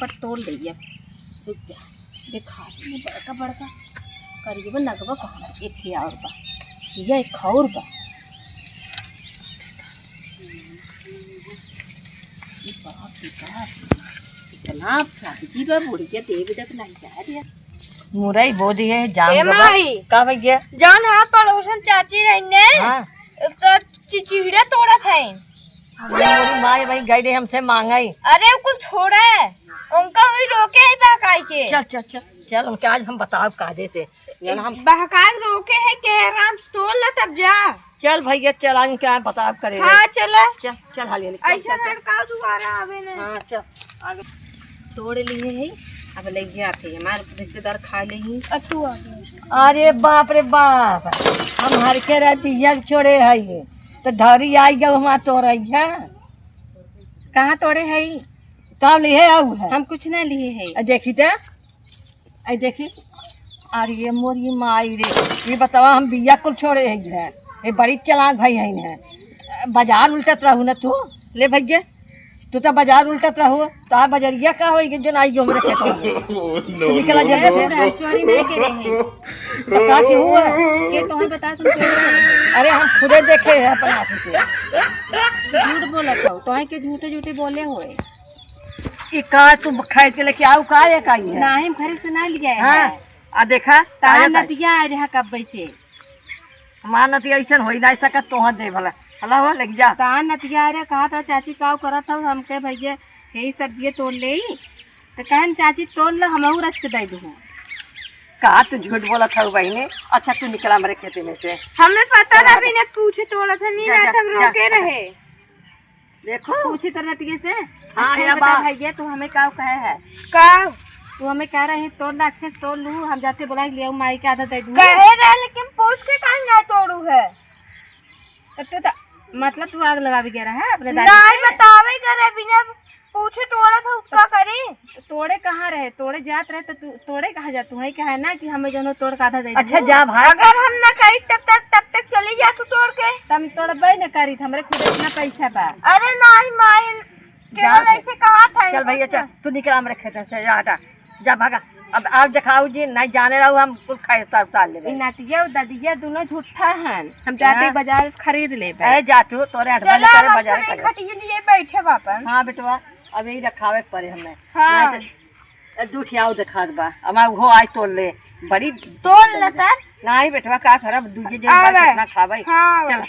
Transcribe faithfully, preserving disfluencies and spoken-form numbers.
पर तोड़ ले अब। रुक जा, देखा दे बड़का बड़का करिए नगवा कहाँ बा? एक ही और बा, यह एक और बा। ये बाप रे बाप, इतना सब्जी बा, बुढ़िया देवी तक नहीं जा रही है। मुरई बो दिए, जान ए गवा। माई। का भैया? जान, हाँ, पड़ोसन चाची रही ने, हाँ। तो चिचिड़ा तोड़त है। अरे मोरी माई, भाई गई रही हमसे मांगई। अरे, उ कुल छोड़े, उनका वही रोके है बहकाई के। चल, चल, चल, चल, उनके आज हम बताब कायदे से। जान हम बहकाई के रोके है के आराम से तोड़ ले तब जा। चल भैया, चल, आज उनके आज बताब करे। हाँ, चला। चल, चल, हाली, हाली, चल, ऐसा चल, चल। लड़का दोबारा आवे ना। हाँ, चल, आगे। तोड़ लिए है, अब ले गया थे, हमारे रिश्तेदार खा ले ही। अब तू आ गया। अरे बाप रे बाप, हम हर के रह बिया छोड़े है ये, तो धरी आई गयो हमार तोड़ रही है। कहाँ तोड़े है? तब लिए आऊ है। हम कुछ ना लिए है। आ देखी तो, आई देखी, अरे ये मोरी माई रे, ये बतावा हम बिया कुल छोड़े है, ये बड़ी चालाक भाई है, बाजार उल्टत रहू ना तू। ले भैया, तू तो बाजार उल्टत रहू, तो आ बजरिया का होई कि जो ना आई जो हमरे खेत में। तू निकला जल्दी से। चोरी नहीं करे हैं। तो का के हुआ? के तोहे बता तुम चोरी करे हैं? अरे हम खुदे देखे हैं अपना आँखी से। झूठ बोलत हो, तोहे के झूठे झूठे बोले होए। ई का तू खरीद के लेके आऊ का, ये का ई है? नाही, हम खरीद के ना लिया है। हाँ, आ देखा, तार आया का? नतिया आ रहा कब से। हमार नतिया ऐसन होई ना सकत, तोहर दे भला। हला हो, लेके जा। तार नतिया आ रहा, कहा था चाची काऊ करत हो, हमके भैया यही सब्जिये तोड़ ले। तो कहन चाची तोड़ लो, हमहू रच के दे दू। का तू झूठ बोलत हो बहिनी? अच्छा तू निकला हमरे खेते में से। हमें पता ना, बिना पूछे तोड़त है, नहीं जा, ना जा, तब जा, रोके जा। रहे। देखो। पूछी तो नतिये से। हाँ, अच्छा, या बता बा- भैया, तू हमें का कहे है? का? तू हमें कह रहे हैं, तोड़ ना, अच्छे से तोड़ लू, हम जाते बोला लिया, माई के आधा दे दूँ। कहे रहे, लेकिन पूछ के काहे ना तोड़ू है? तो तू तो, मतलब, तू आग लगावे गया रहा है अपने दादी नहीं, के? बतावे करे, बिना पूछे तोड़ा था, उसका करी। तोड़े कहाँ रहे? तोड़े जात रहे तो तू तोड़े कहाँ जा? तू ही कहे ना कि हमें जौनो तोड़ के आधा दे अच्छा, दीजिए। जा भाई। अगर हम ना करी तब तक, तब तक चली जा तू तोड़ के। तब तोड़बे न करी, हमरे खुद इतना पैसा बा। अरे नहीं माई, जा केवल तू। ऐसे कहा था चल इनको भैया, चल, तू निकल हमरे खेत से, जा हटा, जा भागा। अब आप देखाऊ जी, नहीं जाने रहो, हम कुल खाए उतार, उतार लेबे। ई नतिया और ददिया दोनों झूठा हन, हम जाते हाँ। बाजार खरीद लेबे। ए, जा तू, तोरे अठवा चलो, करे हम बाजार अपने खरीद। खटिया लिए बैठे बापन। हाँ बेटवा, अब यही रखावे के पड़े हमें। हाँ। नहीं तो ए, दू ठे आऊ देखात बा। हमार उहो आज तोड़ ले। बड़ी तोड़ ले त। नाही बेटवा, का करब? दुइये जन आवे। बार कितना खाबै? हाँ। चल,